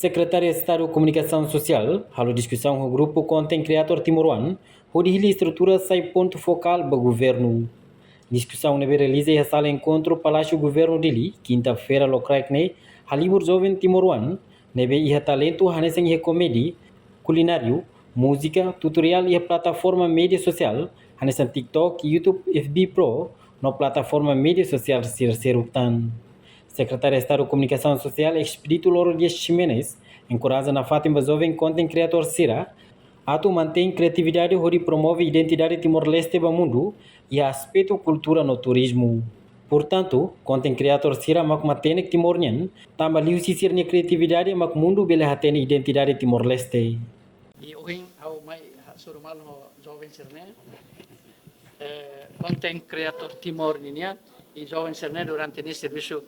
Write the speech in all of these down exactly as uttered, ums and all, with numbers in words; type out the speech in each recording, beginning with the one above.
Sekretáriu Estadu Komunikasaun Sosiál halo diskusaun ho grupu Content Creator Timoroan, hodi hili estrutura sai pontu fokál ba governu. Diskusaun ne'ebé realiza iha sala enkontru Palásiu Governu Dili, kinta-feira lokraik ne'e, halibur joven timoroan ne'ebé iha talentu hanesan iha komédia, kulináriu, múzika, tutoriál iha plataforma média sosiál hanesan TikTok, YouTube, F B Pro, no plataforma média sosiál sira seluk tan. Sekretáriu Estadu Komunikasaun Sosiál Expedito Loro Dias Ximenes enkoraja nafatin ba joven content creator sira atu mantein kriatividade hodi promove identidade Timor-Leste ba mundu iha aspetu kultura no turizmu. Portantu, content creator sira mak matenek Timor nian, tanba liuhusi sira-nia kriatividade mak mundu bele hatene identidade Timor-Leste. I ohin ha'u mai hasoru malu ho joven sira-ne'e, eh, content creator Timor ninian, i joven sira-ne'e durante ne'e servisu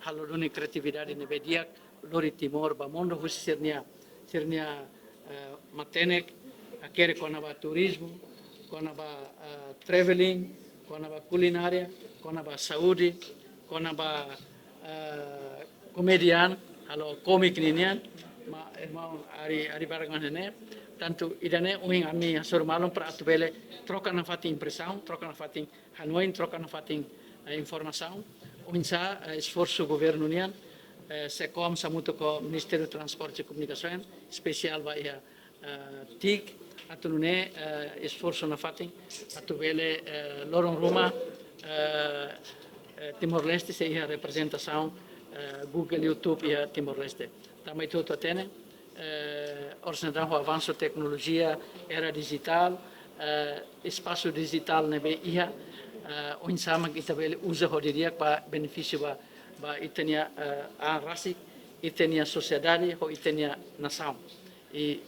halo duni kriatividade ne'ebé di'ak, lori Timor ba mundu husi sira-nia, sira-nia, eh, matenek hakerek kona-ba turizmu, kona-ba, eh, traveling, kona-ba kulinária, kona-ba saúde, kona-ba, eh, komédia, halo kómiku ninian, maun irmaun Ari, Ari Bargan ne'e. Tantu ida-ne'e ohin ami hasoru malu para atu bele troka nafatin impresaun, troka nafatin hanoin, troka nafatin, eh, informasaun. Oinsá, eh, esforsu governu nian, eh, SECOMS hamutuk ho Ministériu Transporte i Komunikasoens, espesiál ba iha, eh, TIC, atu nune'e, eh, esforsu nafatin atu bele, eh, loron ruma, eh, eh, Timor-Leste sei iha reprezentasaun, eh, Google, YouTube iha Timor-Leste. Tanba ita hotu hatene, eh, orsida ho avansu teknolojia, era dijitál, eh, espasu dijitál ne'ebé iha, eh, oinsá mak ita bele uza ho di'ak ba benefísiu ba, ba ita-nia, eh, an rasik, ita-nia sosiedade, ho ita-nia nasaun. I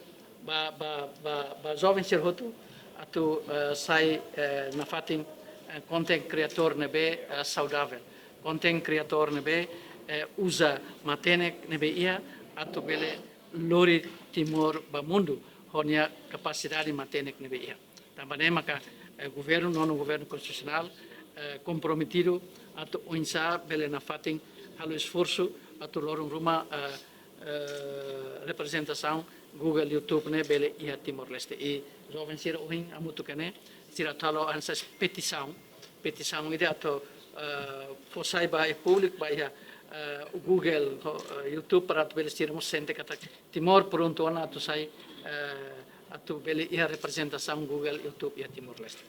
ba, ba, ba, ba joven sira hotu atu, eh, sai, eh, nafatin, eh, content creator ne'ebé, eh, saudavel. Content creator ne'ebé, eh, uza matenek ne'ebé iha atu bele lori Timor ba mundu ho nia kapasidade matenek ne'ebé iha. Tanba ne'e maka, eh, governu, nonu governu konstitusionál, eh, komprometidu atu oinsá bele nafatin halo esforsu atu loron ruma, eh, eh, reprezentasaun Google, YouTube ne'e bele iha Timor-Leste. I joven sira ohin hamutuk ne'e, sira atu halo hanesan petisaun, petisaun ida atu, eh, fó sai ba iha públiku, ba iha, eh, Google, ho, eh, YouTube para atu bele sira mós sente katak Timor prontu ona atu sai, eh, atu bele iha reprezentasaun Google, YouTube iha Timor-Leste.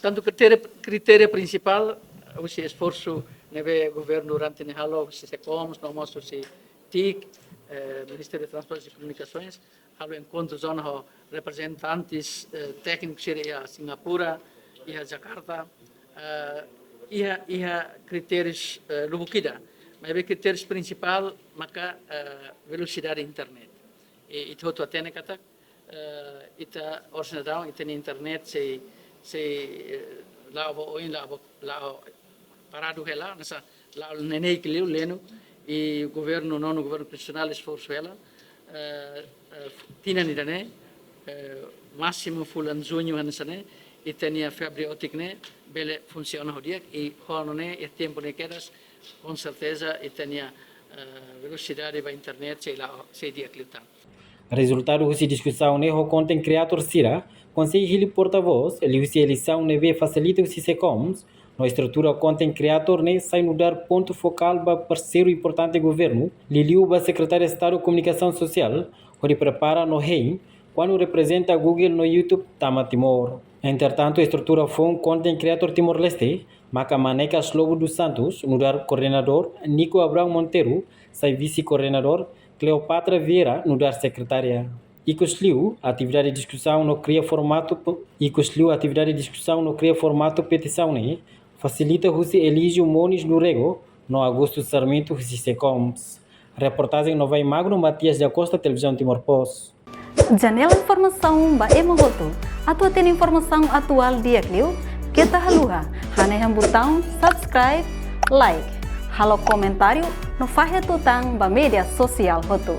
Tantu kritéria, kritéria prinsipál, husi esforsu ne'ebé governu durante ne'e halo, husi SECOMS, no mós husi TIC, eh, Ministériu Transportes i Komunikasoens, halo enkontru zona ho reprezentantes, eh, tékniku sira iha Singapura, iha Jakarta, eh, iha, iha kritériu, eh, lubuk ida. Maibé kritériu prinsipál maka, eh, velosidade internet. I, ita hotu hatene katak, eh, ita orsida ita-nia internet sei, sei, eh, la'o ba oin, la'o ba, la'o paradu hela, hanesan la'o neineik liu lenu, i governu, nonu governu konstitusionál esforsu hela, eh, eh, tinan ida-ne'e, eh, másimu fulan juñu hanesan ne'e, ita-nia fibra ótika ne'e bele funsiona ho di'ak, i ho nune'e, i tempu ne'e kedas, com certeza, ita-nia, eh, velosidade ba internet sei la'o, sei di'ak liután. Rezultadu husi diskusaun ne'e ho content creator sira, konsege hili portavós, liuhusi eleisaun ne'ebé fasilita husi SECOMS, no estrutura content creator ne'e sai nu'udar pontu fokál ba parseiru importante governu, liuliu ba Sekretáriu Estadu Komunikasaun Sosiál, hodi prepara no hein, kuandu reprezenta Google no YouTube tama Timor. Entretantu, estrutura foun content creator Timor-Leste, maka Manekas Lobo dos Santos, nu'udar koordenadór, Nico Abrão Monteiro, sai vise-koordenadór, Cleopatra Vieira, nu'udar sekretária. Ikusliu, atividade diskusaun no kria formatu pe-, ikusliu, atividade diskusaun no kria formatu petisaun ne'e, fasilita husi Elígio Moniz Lurego, no Augusto Sarmento husi SECOMS. Reportajen Novai Magno, Matias da Costa, Televizaun Timor Post. Janela informasaun ba ema hotu. Atu hatene informasaun atuál di'ak liu, keta haluha, hanehan butaun subscribe, like, halo komentáriu, no fahe tutan ba média sosiál hotu.